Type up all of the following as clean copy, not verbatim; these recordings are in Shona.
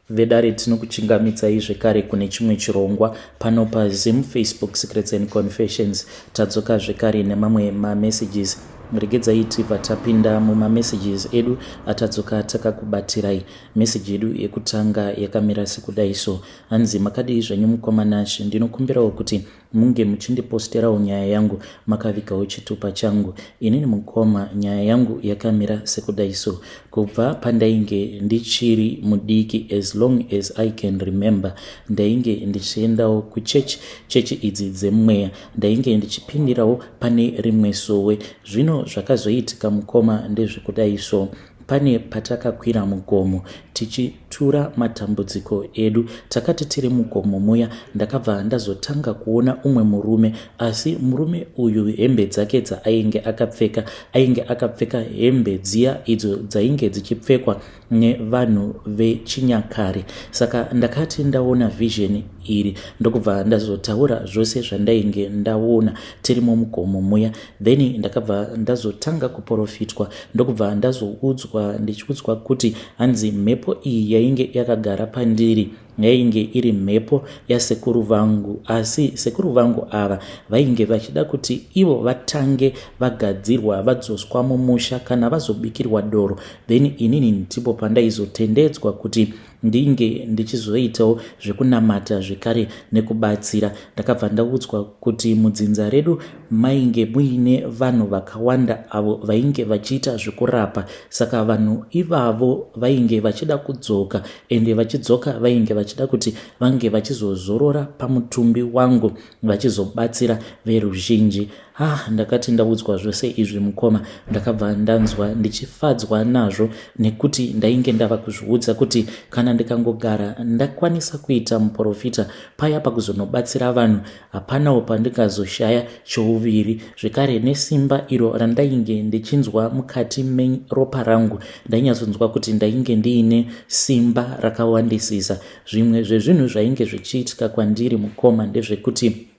Vedare tinokuchingamidzai zvekare kune chimwe chirongwa pano paZim Facebook Secrets and Confessions. Tadzoka zvekare nemamwe mamessages. Regedzai tibva tapinda mumamessages edu atadzoka takakubatirai. Message yedu yekutanga yakamira sekudai so. Hanzi makadii zvenyu mukoma Nash, ndinokumbirawo kuti munge muchindiposterawo nyaya yangu makavigawo chitupa changu inini mukoma nyaya yangu yakamira sekudai so kubva pandainge ndichiri mudiki as long as I can remember ndainge ndichiendawo kuchechi chechi idzi dzemweya ndainge ndichipindirawo pane rimwe sowe zvino zvakazoitika mukoma ndezvekudai so Pane patakakwira mugomo tichitura matambudziko edu. Takati tiri mugomo muya ndakabva ndazotanga kuona umwe murume asi murume uyu hembe dzake dzaainge akapfeka ainge akapfeka hembe dziya idzo dzainge dzichipfekwa nevanhu vechinyakare. Saka ndakati ndaona vision iri ndokubva ndazotaura zvose zvandainge ndaona tirimo mugomo muya then ndakabva ndazotanga kuporofitwa ndokubva ndazoudzwa ndichiudzwa kuti hanzi mhepo iyi yainge yakagara pandiri yainge iri mhepo yasekuru vangu asi sekuru vangu ava vainge vachida kuti ivo vatange vagadzirwa vadzoswa mumusha kana vazobikirwa doro then inini ndipo pandaizotendedzwa kuti ndinge ndichizoitawo zvekunamata zvekare nekubatsira. Ndakabva ndaudzwa kuti mudzinza redu mainge muine vanhu vakawanda avo vainge vachiita zvekurapa saka vanhu ivavo vainge vachida kudzoka ende vachidzoka vainge vachida kuti vange vachizozorora pamutumbi wangu vachizobatsira veruzhinji. Ah, ndakati ndaudzwa zvose izvi mukoma, ndakabva ndanzwa ndichifadzwa nazvo nekuti ndainge ndava kuzviudza kuti kana ndikangogara ndakwanisa kuita muporofita paya pakuzonobatsira vanhu hapanawo pandingazoshaya chouviri. Zvekare nesimba iro randainge ndichinzwa mukati meropa rangu ndainyatsonzwa kuti ndainge ndiine simba rakawandisisa. Zvimwe zvezvinhu zvainge zvichiitika kwandiri mukoma ndezvekuti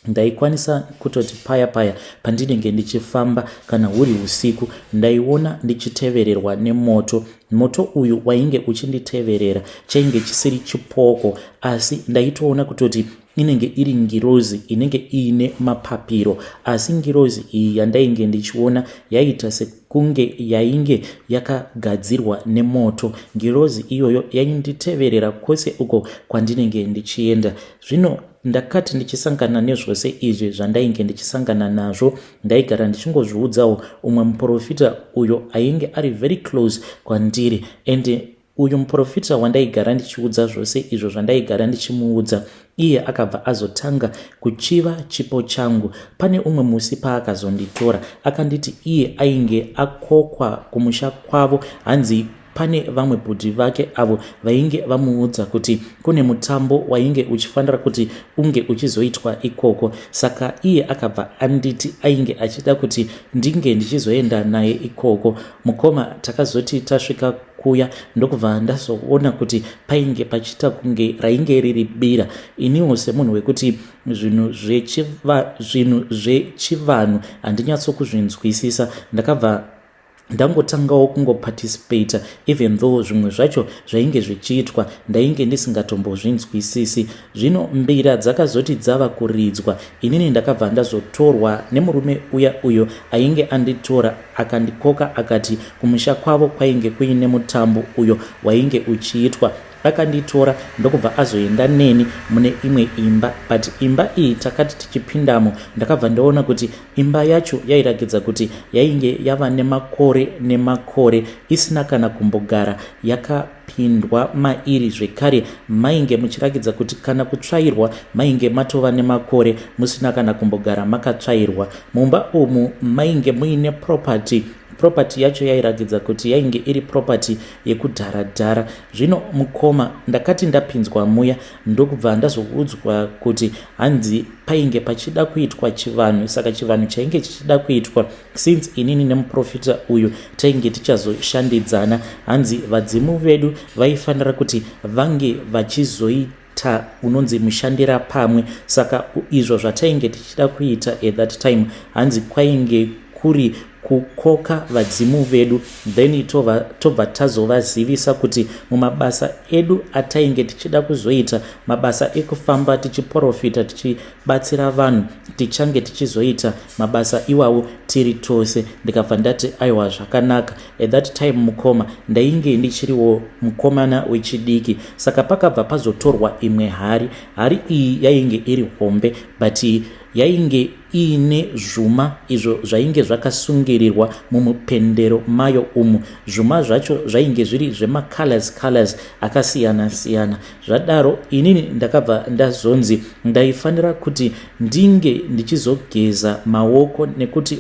Ndaikwanisa kutoti paya paya pandinenge ndichifamba kana huri usiku ndaiona ndichitevererwa nemoto. Moto uyu wainge uchinditeverera chainge chisiri chipoko asi ndaitoona kutoti inenge iri ngirozi inenge iine mapapiro asi ngirozi iyi yandainge ndichiona yaiita sekunge yainge yakagadzirwa nemoto. Ngirozi iyoyo yainditeverera kwose uko kwandinenge ndichienda. Zvino Ndakati ndichisangana nezvose izvi zvandainge ndichisangana nazvo ndaigara ndichingozviudzawo umwe muporofita uyo ainge ari very close kwandiri and uyu muporofita wandaigara ndichiudza zvose izvo zvandaigara ndichimuudza iye akabva azotanga kuchiva chipo changu pane umwe musi paakazonditora akanditi iye ainge akokwa kumusha kwavo hanzi Pane vamwe bhudhi vake avo vainge vamuudza kuti kune mutambo wainge uchifanira kuti unge uchizoitwa ikoko saka iye akabva anditi ainge achida kuti ndinge ndichizoenda naye ikoko. Mukoma takazoti tasvika kuya ndokubva ndazoona kuti painge pachiita kunge rainge riri bira. Iniwo semunhu wekuti zvinhu zvechivanhu handinyatsokuzvinzwisisa ndakabva Ndangotangawo kungoparticipata even though zvimwe zvacho zvainge zvichiitwa ndainge ndisingatombozvinzwisisi. Zvino mbira dzakazoti dzava kuridzwa inini ndakabva ndazotorwa nemurume uya uyo ainge anditora akandikoka akati kumusha kwavo kwainge kuine mutambo uyo wainge uchiitwa. Akanditora ndokubva azoenda neni mune imwe imba but imba iyi takati tichipindamo ndakabva ndaona kuti imba yacho yairakidza kuti yainge yava nemakore nemakore isina kana kumbogara yakapindwa mairi zvekare mainge muchirakidza kuti kana kutsvairwa mainge matova nemakore musina kana kumbogara makatsvairwa. Mumba umu mainge muine property Property yacho yairakidza kuti yainge iri property yekudhara dhara. Zvino mukoma ndakati ndapinzwa muya ndokubva ndazoudzwa kuti hanzi painge pachida kuitwa chivanhu saka chivanhu chainge chichida kuitwa since inini nemuprofita uyu tainge tichazoshandidzana hanzi vadzimu vedu vaifanira kuti vange vachizoita ta unonzi mushandira pamwe saka izvo zvatainge tichida kuita at that time hanzi kwainge kuri kukoka vadzimu vedu, then tobva tazovazivisa kuti mumabasa edu atainge tichida kuzoita, mabasa ekufamba tichiprofita, tichibatsira vanhu, tichange tichizoita mabasa iwawo tiri tose. Ndikabva ndati, "Aiwa, zvakanaka." At that time, mukoma, ndainge ndichiriwo mukomana wechidiki. Saka pakabva pazotorwa imwe hari. Hari iyi yainge iri hombe, but yainge iine zvuma izvo zvainge zvakasungirirwa mumupendero mayo umu. Zvuma zvacho zvainge zviri zvemacolors colors akasiyana-siyana. Zvadaro, inini ndakabva ndazonzi ndaifanira kuti ndinge ndichizogeza maoko, nekuti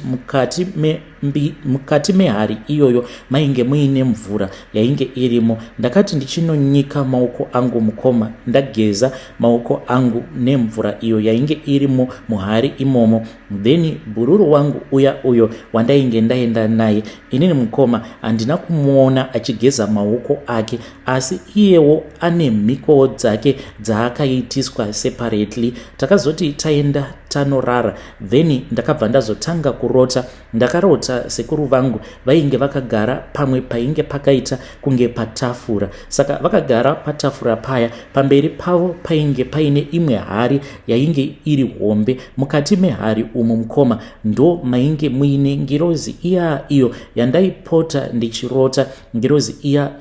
mukati mehari iyoyo mainge muine mvura yainge irimo. Ndakati ndichinonyika maoko angu, mukoma, ndageza maoko angu nemvura iyo yainge irimo muhari imomo, then bhururu wangu uya uyo wandainge ndaenda naye inini, mukoma, handina kumuona achigeza maoko ake, asi iyewo ane mhikowo dzake dzaakaitiswa separately. Takazoti taenda tanorara, then ndakabva ndazotanga kurota. Ndakarota sekuru vangu vainge vakagara pamwe painge pakaita kunge patafura. Saka vakagara patafura paya, pamberi pavo painge paine imwe hari yainge iri hombe. Mukati mehari umu, mukoma, ndo mainge muine ngirozi iya iyo yandaipota ndichirota, ngirozi iya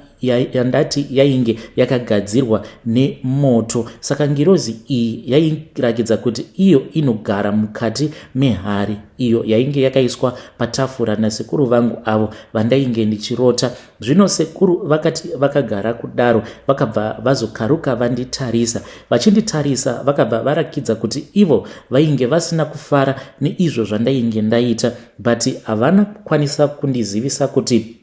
yandati yainge yakagadzirwa nemoto. Saka ngirozi iyi yairakidza kuti iyo inogara mukati mehari iyo yainge yakaiswa patafura nasekuru vangu avo vandainge ndichirota. Zvino sekuru vakati vakagara kudaro, vakabva vazokaruka vanditarisa. Vachinditarisa, vakabva varakidza kuti ivo vainge vasina kufara neizvo zvandainge ndaita, but havana kukwanisa kundizivisa kuti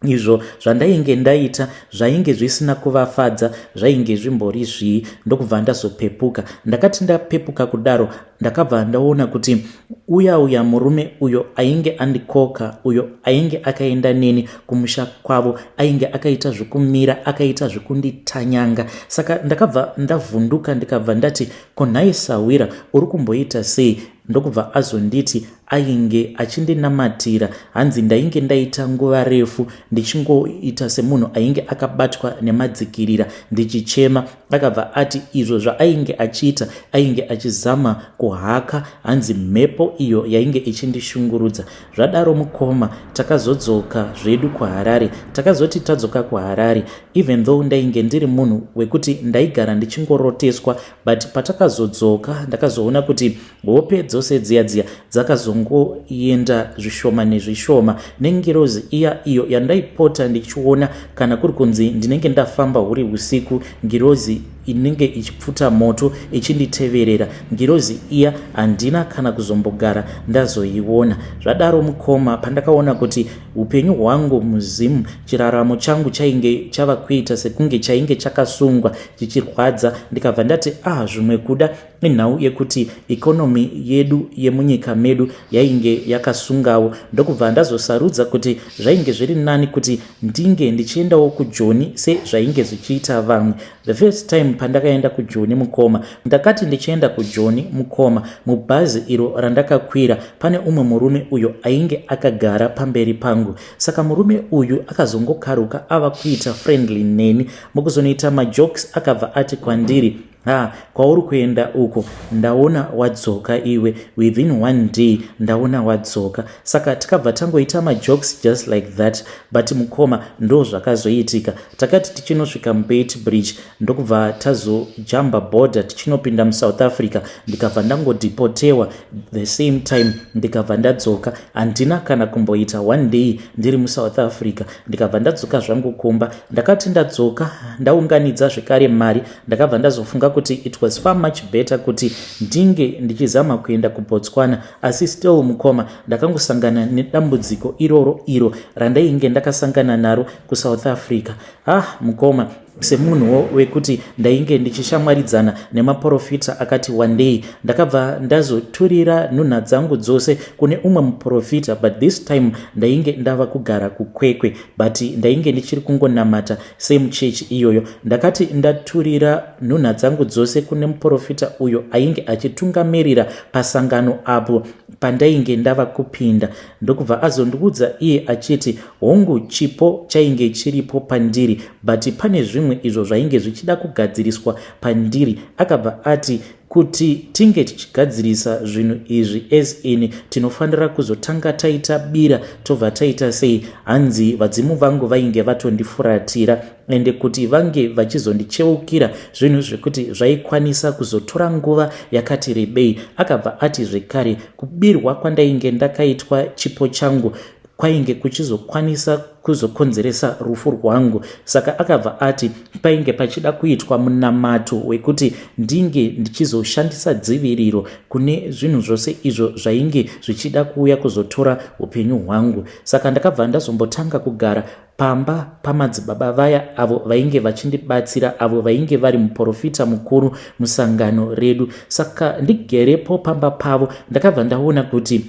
izvo zvandainge ndaita zvainge zvisina kuvafadza zvainge zvimbori zvii. Ndokubva ndazopepuka. Ndakati ndapepuka kudaro, ndakabva ndaona kuti uya uya murume uyo ainge andikoka, uyo ainge akaenda neni kumusha kwavo, ainge akaita zvekumira, akaita zvekunditanyanga. Saka ndakabva ndavhunduka, ndikabva ndati, "Konhai sawira, uri kumboita sei?" Ndokubva azonditi ainge achindinamatira. Hanzi ndainge ndaita nguva refu ndichingoita semunhu ainge akabatwa nemadzikirira, ndichichema. Akabva ati izvo zvaainge achiita, ainge achizama kuhaka, hanzi mhepo iyo yainge ichindishungurudza. Zvadaro, mukoma, takazodzoka zvedu kuHarare. Takazoti tadzoka kuHarare, even though ndainge ndiri munhu wekuti ndaigara ndichingoroteswa, but patakazodzoka ndakazoona kuti hope dzose dziya dziya dzakazongoenda zvishoma nezvishoma, nengirozi iya iyo yandaipota ndichiona kana kuri kunzi ndinenge ndafamba huri usiku, ngirozi inenge ichipfuta moto ichinditeverera, ngirozi iya handina kana kuzombogara ndazoiona. Zvadaro, mukoma, pandakaona kuti upenyu hwangu muZimu, chiraramo changu chainge chava kuita sekunge chainge chakasungwa, chichirwadza, ndikabva ndati, "Ah, zvimwe kuda inhau yekuti economy yedu yemunyika medu yainge yakasungawo." Ndokubva ndazosarudza kuti zvainge zviri nani kuti ndinge ndichiendawo kuJoni sezvainge zvichiita vamwe. The first time pandakaenda kuJoni, mukoma, ndakati ndichienda kuJoni, mukoma, mubhazi iro randakakwira pane umwe murume uyo ainge akagara pamberi pangu. Saka murume uyu akazongokaruka ava kuita friendly neni. Mukuzonoita majokes, akabva ati kwandiri, "Ha, kwauri kuenda uko ndaona wadzoka iwe. Within one day ndaona wadzoka." Saka tikabva tangoita majokes just like that. But mukoma, ndo zvakazoitika. Takati tichinosvika muBeitbridge, ndokubva tazojamba border tichinopinda muSouth Africa. Ndikabva ndangodeportewa the same time, ndikabva ndadzoka. Handina kana kumboita one day ndiri muSouth Africa, ndikabva ndadzoka zvangu kumba. Ndakati ndadzoka, ndaunganidza zvekare mari, ndakabva ndazofunga kuti it was far much better kuti ndinge ndichizama kuenda kuBotswana. Asi still, mukoma, ndakangosangana nedambudziko iroro iro randainge ndakasangana naro kuSouth Africa. Ah, mukoma. Semunhuwo wekuti ndainge ndichishamwaridzana nemaporofita akati wandei, ndakabva ndazoturira nhunha dzangu dzose kune umwe muporofita, but this time ndainge ndava kugara kuKwekwe, but ndainge ndichiri kungonamata same church iyoyo. Ndakati ndaturira nhunha dzangu dzose kune muporofita uyo ainge achitungamirira pasangano apo pandainge ndava kupinda, ndokubva azondiudza iye achiti hongu, chipo chainge chiripo pandiri, but pane zvimwe izvo zvainge zvichida kugadziriswa pandiri. Akabva ati kuti tinge tichigadzirisa zvinhu izvi, as in tinofanira kuzotanga taita bira, tobva taita sei. Hanzi vadzimu vangu vainge vatondifuratira, ende kuti vange vachizondicheukira zvinhu zvekuti zvaikwanisa kuzotora nguva yakati rebei. Akabva ati zvekare kubirwa kwandainge ndakaitwa chipo changu kwainge kuchizokwanisa kuzokonzeresa rufu rwangu. Saka akabva ati painge pachida kuitwa munamato wekuti ndinge ndichizoshandisa dziviriro kune zvinhu zvose izvo zvainge zvichida kuuya kuzotora upenyu hwangu. Saka ndakabva ndazombotanga kugara pamba pamadzibaba vaya avo vainge vachindibatsira, avo vainge vari muprofita mukuru musangano redu. Saka ndigerepo pamba pavo, ndakabva ndaona kuti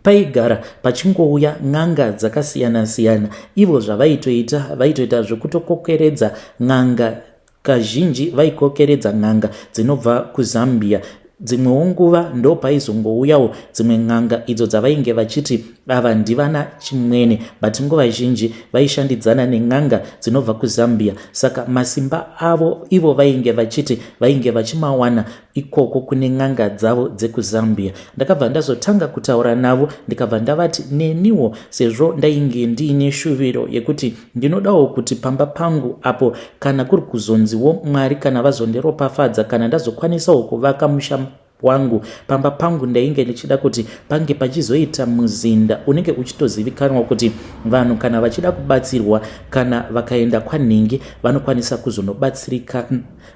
paigara pachingouya n'anga dzakasiyana-siyana. Ivo zvavaitoita, vaitoita zvekutokokeredza n'anga. Kazhinji vaikokeredza n'anga dzinobva kuZambia. Dzimwewo nguva ndo paizongouyawo dzimwe n'anga idzo dzavainge vachiti ava ndivana chimwene, but nguva zhinji vaishandidzana nen'anga dzinobva kuZambia. Saka masimba avo ivo vainge vachiti vainge vachimawana ikoko kune n'anga dzavo dzekuZambia. Ndakabva ndazotanga kutaura navo, ndikabva ndavati neniwo, sezvo ndainge ndiine shuviro yekuti ndinodawo kuti pamba pangu apo, kana kuri kuzonziwo Mwari kana vazondiropafadza, kana ndazokwanisawo kuvaka musha wangu, pamba pangu ndainge ndichida kuti pange pachizoita muzinda unenge uchitozivikanwa kuti vanhu kana vachida kubatsirwa, kana vakaenda kwanhingi, vanokwanisa kuzonobatsirika,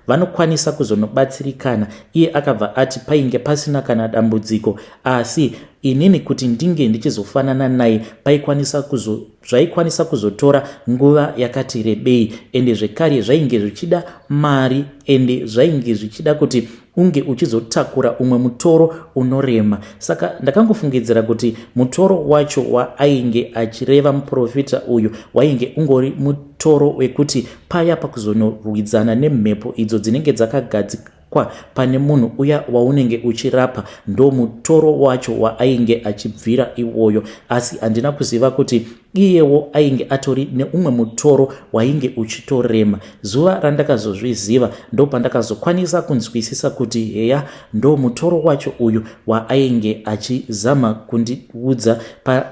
vanokwanisa kuzonobatsirikana. Iye akabva ati painge pasina kana dambudziko, asi inini kuti ndinge ndichizofanana naye paikwanisa kuzo zvaikwanisa kuzotora nguva yakati rebei, ende zvekare zvainge zvichida mari, ende zvainge zvichida kuti unge uchizotakura umwe mutoro unorema. Saka ndakangofungidzira kuti mutoro wacho waainge achireva muprofita uyu wainge ungori mutoro wekuti paya pakuzonorwidzana nemhepo idzo dzinenge dzakagadzikwa pane munhu uya waunenge uchirapa, ndo mutoro wacho waainge achibvira iwoyo. Asi handina kuziva kuti iyewo ainge atori neumwe mutoro wainge uchitorema. Zuva randakazozviziva ndopandakazokwanisa kunzwisisa kuti heya, ndo mutoro wacho uyu waainge achizama kundiudza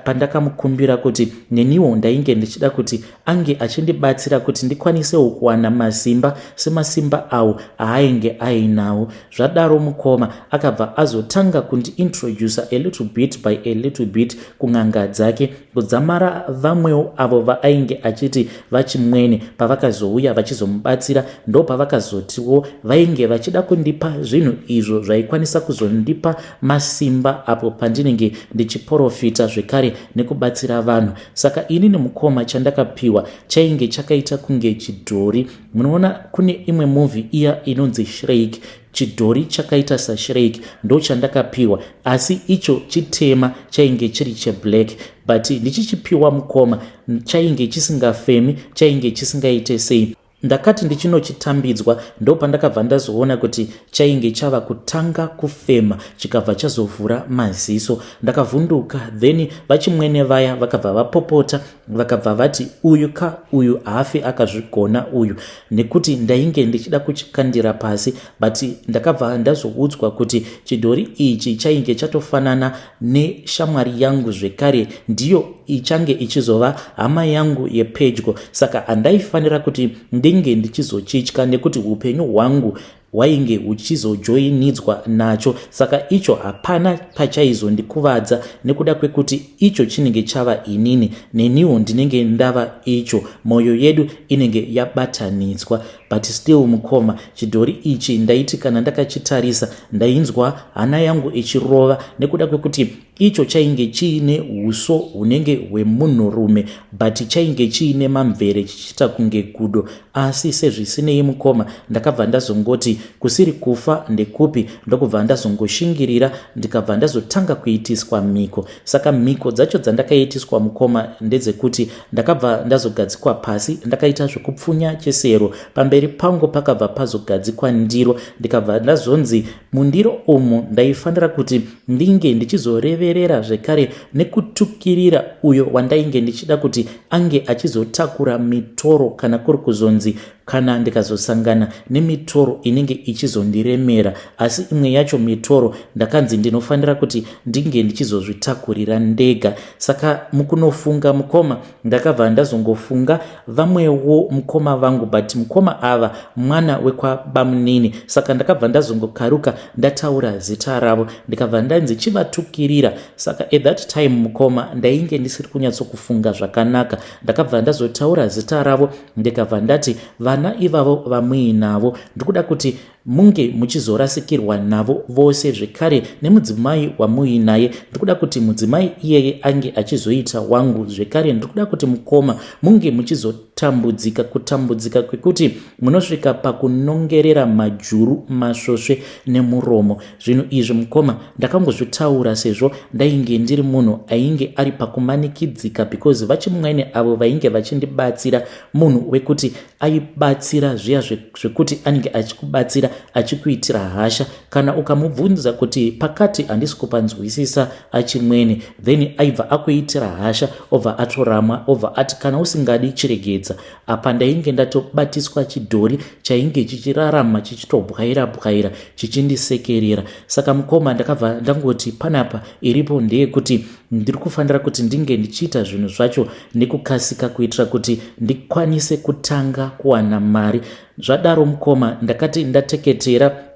pandakamukumbira kuti neniwo ndainge ndichida kuti ange achindibatsira kuti ndikwanisewo kuwana masimba semasimba awo aainge ainawo. Zvadaro mukoma, akabva azotanga kundiintroducer a little bit by a little bit kun'anga dzake, kudzamara vamwewo avo vaainge achiti vachimwene pavakazouya vachizomubatsira, ndopavakazotiwo vainge vachida kundipa zvinhu izvo zvaikwanisa kuzondipa masimba apo pandinenge ndichiporofita zvekare nekubatsira vanhu. Saka inini mukoma, chandakapiwa chainge chakaita kunge chidhori. Munoona kune imwe movie iya inonzi Shrek, chidhori chakaita saShrek ndo chandakapiwa, asi icho chitema, chainge chiri cheblack. But ndichichipiwa mukoma, chainge chisingafemi, chainge chisingaite sei. Ndakati ndichinochitambidzwa, ndopandakabva ndazoona kuti chainge chava kutanga kufema, chikabva chazovhura maziso. Ndakavhunduka. Then vachimwene vaya vakabva vapopota, vakabva vati uyu ka uyu haafi akazvigona uyu, nekuti ndainge ndichida kuchikandira pasi. But ndakabva ndazoudzwa kuti chidhori ichi chainge chatofanana neshamwari yangu, zvekare ndiyo ichange ichizova hama yangu yepedyo, saka handaifanira kuti ndinge ndichizochitya nekuti upenyu hwangu. hwainge huchizojoinidzwa nacho saka icho hapana pachaizondikuvadza nekuda kwekuti icho chinenge chava inini neniwo ndinenge ndava icho mwoyo yedu inenge yabatanidzwa but still mukoma chidhori ichi ndaiti kana ndakachitarisa ndainzwa hana yangu ichirova nekuda kwekuti icho chainge chiine uso hunenge hwemunhurume but chainge chiine mamvere chichiita kunge gudo asi sezvisinei mukoma ndakabva ndazongoti kusiri kufa ndekupi ndokubva ndazongoshingirira ndikabva ndazotanga kuitiswa mhiko saka mhiko dzacho dzandakaitiswa mukoma ndedzekuti ndakabva ndazogadzikwa pasi ndakaita zvekupfunya chesero pamberi pangu pakabva pazogadzikwa ndiro ndikabva ndazonzi mundiro umu ndaifanira kuti ndinge ndichizoreverera zvekare nekutukirira uyo wandainge ndichida kuti ange achizotakura mitoro kana kuri kuzonzi kana ndikazosangana nemitoro inenge ichizondiremera asi imwe yacho mitoro ndakanzi ndinofanira kuti ndinge ndichizozvitakurira ndega saka mukunofunga mukoma ndakabva ndazongofunga vamwewo mukoma vangu but mukoma ava mwana wekwabamunini saka ndakabva ndazongokaruka ndataura zita ravo ndikabva ndanzi chivatukirira saka at that time mukoma ndainge ndisiri kunyatsokufunga zvakanaka ndakabva ndazotaura zita ravo ndikabva ndati vana ivavo vamuinavo ndikuda kuti munge muchizorasikirwa navo vose zvekare nemudzimai wamuinaye ndikuda kuti mudzimai iyeye ange achizoita wangu zvekare ndikuda kuti mukoma munge muchizotambudzika kutambudzika kwekuti munosvika pakunongerera majuru masvosve nemuromo zvinhu izvi mukoma ndakangozvitaura sezvo ndainge ndiri munhu ainge ari pakumanikidzika because vachimwene avo vainge vachindibatsira munhu wekuti aibatsira zviya zvekuti anenge achikubatsira achikuitira hasha kana ukamubvunza kuti pakati handisi kupanzwisisa achimwene then aibva akuitira hasha obva atoramwa obva ati kana usingadi chiregedza apa ndainge ndatobatiswa chidhori chainge chichirarama chichitobwaira bwaira chichindisekerera saka mukoma ndakabva ndangoti panapa iripo ndeyekuti ndiri kufanira kuti ndinge ndichiita zvinhu zvacho nekukasika kuitira kuti ndikwanise kutanga kuwana mari zvadaro mukoma ndakati ndateketera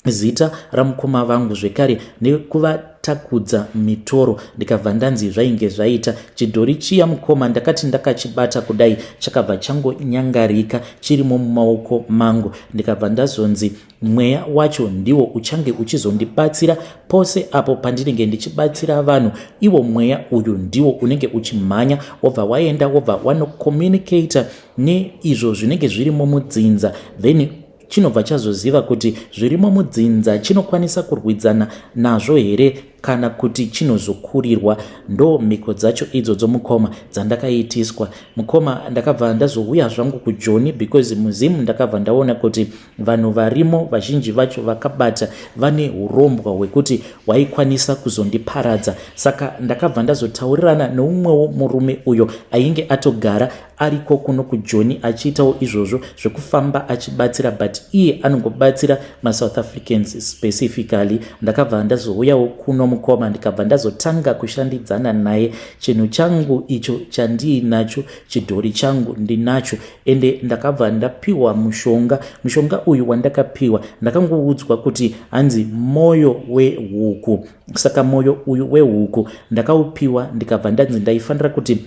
zita ramukoma vangu zvekare nekuvatakudza mitoro ndikabva ndanzi zvainge zvaita chidhori chiya mukoma ndakati ndakachibata kudai chakabva changonyangarika chirimo mumaoko mangu ndikabva ndazonzi mweya wacho ndiwo uchange uchizondibatsira pose apo pandinenge ndichibatsira vanhu iwo mweya uyu ndiwo unenge uchimhanya wobva waenda wobva wanocommunicata neizvo zvinenge zvirimo mudzinza then chinobva chazoziva kuti zvirimo mudzinza chinokwanisa kurwidzana nazvo here kana kuti chinozokurirwa ndo mhiko dzacho idzodzo mukoma dzandakaitiswa mukoma ndakabva ndazouya zvangu kujoni because muzimu ndakabva ndaona kuti vanhu varimo vazhinji vacho vakabata vane urombwa hwekuti hwaikwanisa kuzondiparadza saka ndakabva ndazotaurirana neumwewo murume uyo ainge atogara ariko kuno kujoni achiitawo izvozvo zvekufamba achibatsira but iye anongobatsira masouth africans specifically ndakabva ndazouyawo kuno mukoma ndikabva ndazotanga kushandidzana naye chinhu changu icho chandiinacho chidhori changu ndinacho ende ndakabva ndapiwa mushonga mushonga uyu wandakapiwa ndakangoudzwa kuti hanzi moyo wehuku saka moyo uyu wehuku ndakaupiwa ndikabva ndanzi ndaifanira kuti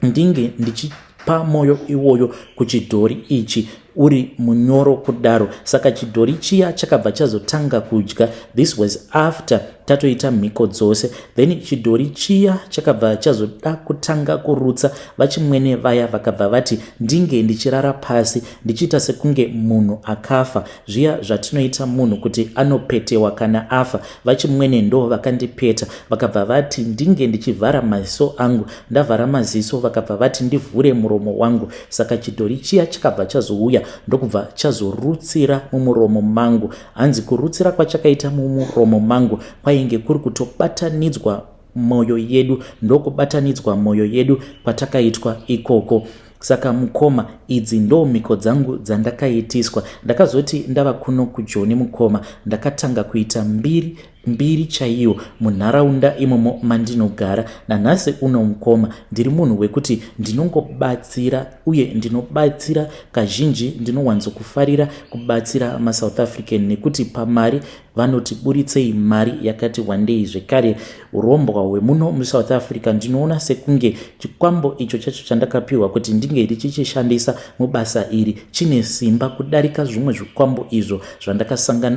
ndinge ndichipa moyo iwoyo kuchidhori ichi uri munyoro kudaro saka chidhori chiya chakabva chazotanga kudya this was after tatoita mhiko dzose then chidhori chiya chakabva chazoda kutanga kurutsa vachimwene vaya vakabva vati ndinge ndichirara pasi ndichiita sekunge munhu akafa zviya zvatinoita munhu kuti anopetewa kana afa vachimwene ndo vakandipeta vakabva vati ndinge ndichivhara maziso angu ndavhara maziso vakabva vati ndivhure muromo wangu saka chidhori chiya chakabva chazouya ndokubva chazorutsira mumuromo mangu hanzi kurutsira kwachakaita mumuromo mangu kwainge kuri kutobatanidzwa mwoyo yedu ndokubatanidzwa mwoyo yedu kwatakaitwa ikoko saka mukoma idzi ndo mhiko dzangu dzandakaitiswa ndakazoti ndava kuno kujoni mukoma ndakatanga kuita mbiri Mbiri chaiyo munharaunda imomo mandinogara nanhasi uno mukoma ndiri munhu wekuti ndinongobatsira uye ndinobatsira kazhinji ndinowanzokufarira kubatsira maSouth African nekuti pamari vanoti buritsei mari yakati wandei zvekare urombwa hwemuno muSouth Africa ndinoona sekunge chikwambo icho chacho chandakapiwa kuti ndinge ndichichishandisa mubasa iri chine simba kudarika zvimwe zvikwambo izvo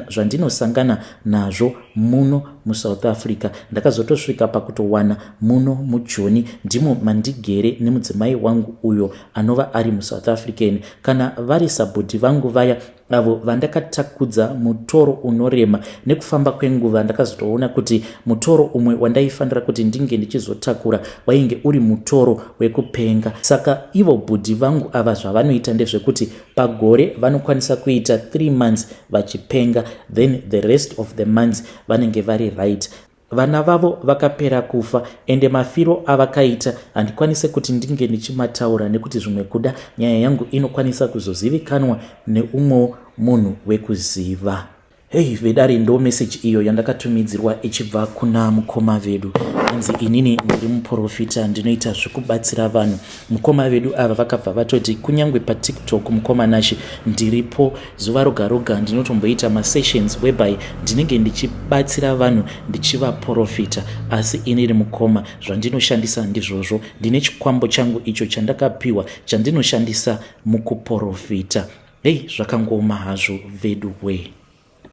zvandinosangana nazvo muno muSouth Africa. Ndakazotosvika pakutowana muno muJoni ndimo mandigere nemudzimai wangu uyo anova ari muSouth African. Kana vari sabhudhi vangu vaya avo vandakatakudza mutoro unorema nekufamba kwenguva ndakazotoona kuti mutoro umwe wandaifanira kuti ndinge ndichizotakura wainge uri mutoro wekupenga. Saka ivo bhudhi vangu ava zvavanoita ndezvekuti pagore vanokwanisa kuita 3 months vachipenga then the rest of the months vanenge vari right. Vana vavo vakapera kufa ende mafiro avakaita handikwanise kuti ndinge ndichimataura nekuti zvimwe kuda nyaya yangu inokwanisa kuzozivikanwa neumwewo munhu wekuziva. Hey vedare ndo message iyo yandakatumidzirwa ichibva kuna mukoma vedu. Hanzi inini ndiri muprofita ndinoita zvekubatsira vanhu. Mukoma vedu ava vakabva vatoti kunyange paTiktok mukoma Nashe ndiripo zuva roga roga ndinotomboita masessions whereby ndinenge ndichibatsira vanhu ndichivaprofita asi inini mukoma zvandinoshandisa ndizvozvo ndine chikwambo changu icho chandakapiwa chandinoshandisa mukuprofita. Hey zvakangooma hazvo vedu wee.